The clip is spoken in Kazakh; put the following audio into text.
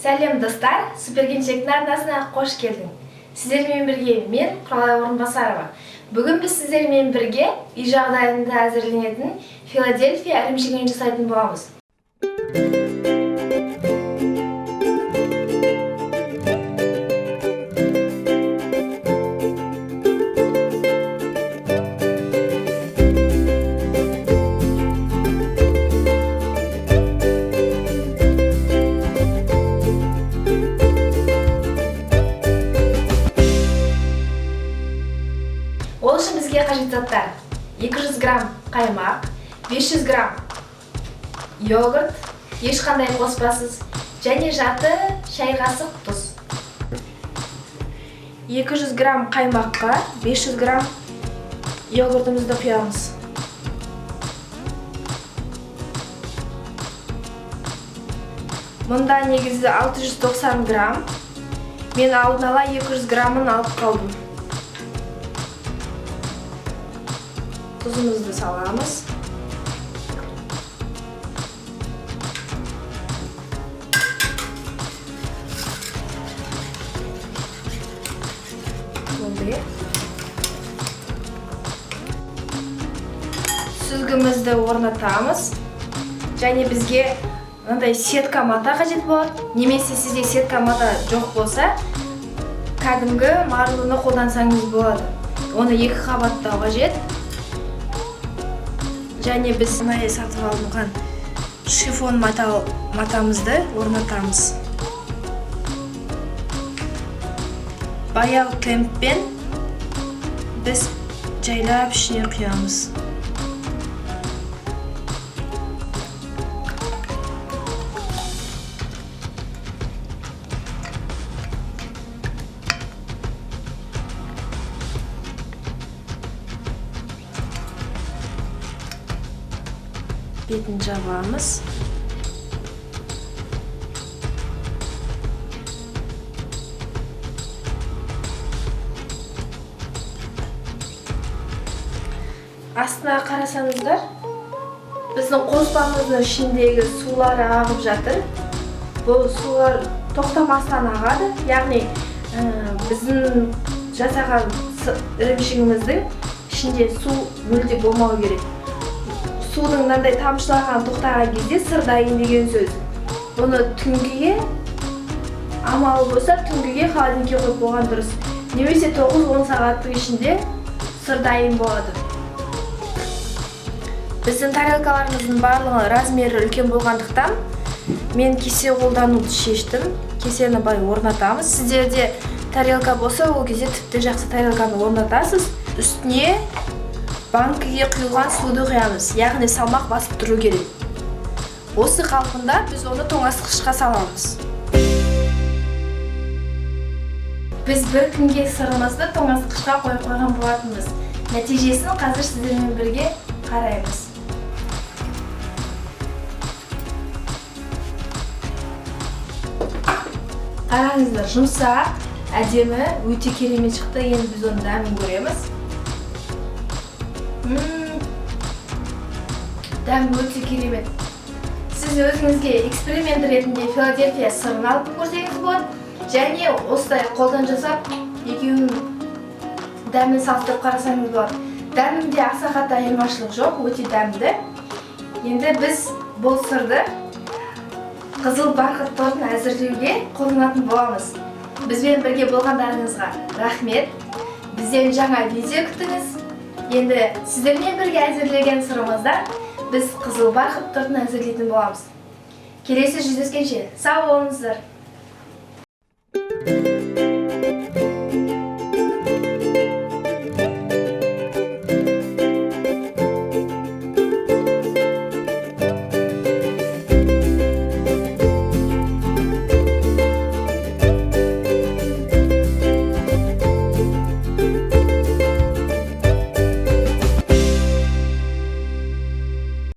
Сәлем, достар! Супер Келіншектің арнасына қош келдің. Сіздермен бірге мен, Құралай Орынбасарова. Бүгін біз сіздермен бірге үй жағдайында әзірленетін Филадельфия ірімшігін жасайтын боламыз. Ол үшін бізге қажет заттар: 200 грамм қаймақ, 500 грамм йогурт, ешқандай қоспасыз, және жарты шай қасық тұз. 200 грамм қаймаққа 500 грамм йогуртымызды құямыз. Мұнда негізі 690 грамм. Мен алдын ала 200 граммын алып қалдым. Тұзымызды саламыз. Болды. Сүзгімізді орнатамыз. Және бізге мынандай сетка мата қажет болады. Немесе сізде сетка мата жоқ болса, кәдімгі марлыны қолдансаңыз болады. Оны екі қабаттау қажет. Және біз арнайы сатып алынған шифон матамызды орнатамыз. Баяу темппен біз жайлап ішіне құямыз. Бетін жабамыз. Астына қарасаңыздар, біздің қоспамыздың ішіндегі сулар ағып жатыр. Бұл сулар тоқтамастан ағады, яғни біздің жасаған ірімшігіміздің ішінде су мүлде болмау керек. Судың мынандай тамшылаған тоқтаған кезде сыр дайын деген сөз. Бұны түнгіге, амалы болса, түнгіге холодильникке қойып қойған дұрыс. Немесе 9-10 сағаттың ішінде сыр дайын болады. Біздің тарелкаларымыздың барлығы размері үлкен болғандықтан мен кесе қолдануды шештім. Кесені былай орнатамыз. Сіздерде тарелка болса, ол кезде тіпті жақсы тарелканы орнатасыз. Үстіне банкіге құйылған суды құямыз, яғни салмақ басып тұру керек. Осы қалпында біз оны тоңазытқышқа саламыз. Біз бір күнге сырымызды тоңазытқышқа қойып қойған болатынбыз. Нәтижесін қазір сіздермен бірге қараймыз. Қараңыздар, жұмсақ, әдемі, өте керемет шықты. Енді біз оның дәмін көреміз. Дәмі өте керемет. Сіз өзіңізге эксперимент ретінде Филадельфия сырын алып көрсеңіз болады. Және осылай қолдан жасап, екеуінің дәмін салыстырып қарасаңыз болады. Дәмінде аса қатты айырмашылық жоқ, өте дәмді. Енді біз бұл сырды қызыл барқыт тортын әзірлеуге қолданатын боламыз. Бізбен бірге болғандарыңызға рахмет. Бізден жаңа видео күтіңіз. Енді сіздермен бірге әзірлеген сырымыздан біз қызыл барқыт тортын әзірлейтін боламыз. Келесі жүздескенше сау болыңыздар.